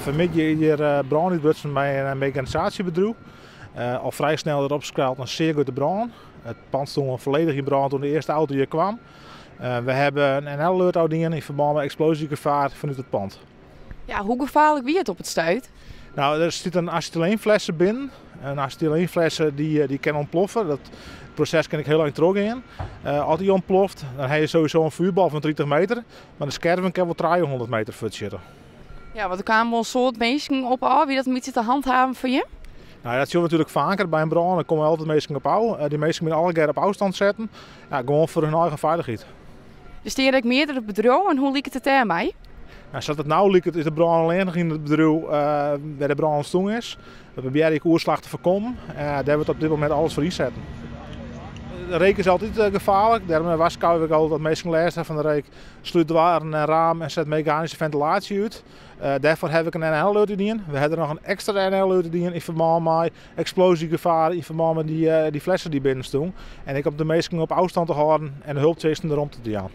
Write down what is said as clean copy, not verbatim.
Fanmiddei is hjir brân útbrutsen by in meganisasjebedriuw. Al frij snel erop skaald in sear grutte brân. It pand stond folledich yn brân doe't de earste auto hjir kwam. We hawwe in NL-alert ôfdien yn ferbân mei eksplosjegefaar fanút it pand. Ja, hoe gefaarlik wie it op it stuit? Nou, der sit in acetyleenflesse binnen. In acetyleenflesse dy kin ûntploffe. Dat proses kin ek hiel lang trochgean. As dy ûntploft, dan ha je sowieso in fjoerbal fan 30 meter. Mar de skerven kin wol 300 meter fuortsjitte. Ja, want der kamen wol in soad minsken op ôf. Wie dat in bytsje te handhaven foar jim? Nou, dat sjogge we natuerlik faker by in brân. Der komme altyd minsken op ôf. Dy minsken binne allegear op ôfstân setten. Ja, gewoan foar hun eigen feilichheid. Der steane ek meardere bedriuwen. Hoe liket it dêrmei? Nou, sa't it no liket is de brân allinnich yn it bedriuw wêr't de brân ûntstien is. We probearje ek oerslach te foarkommen. Dêr wurdt op dit momint alles foar ynsetten. De reek is altyd gefaarlik. Dêrom warskôgje we altyd dat minsken lêst ha fan de reek. Slút doarren en ramen en set meganyske fentilaasje út. Dêrfoar ha ik in NL-alert útdien. We ha der noch in ekstra NL-alert útdien yn ferbân mei eksplosjegefaar, yn ferbân mei dy flessen dy't binnen stûn. En ek om de minsken op ôfstân te hâlden en de hulptsjinsten de romte te jaan.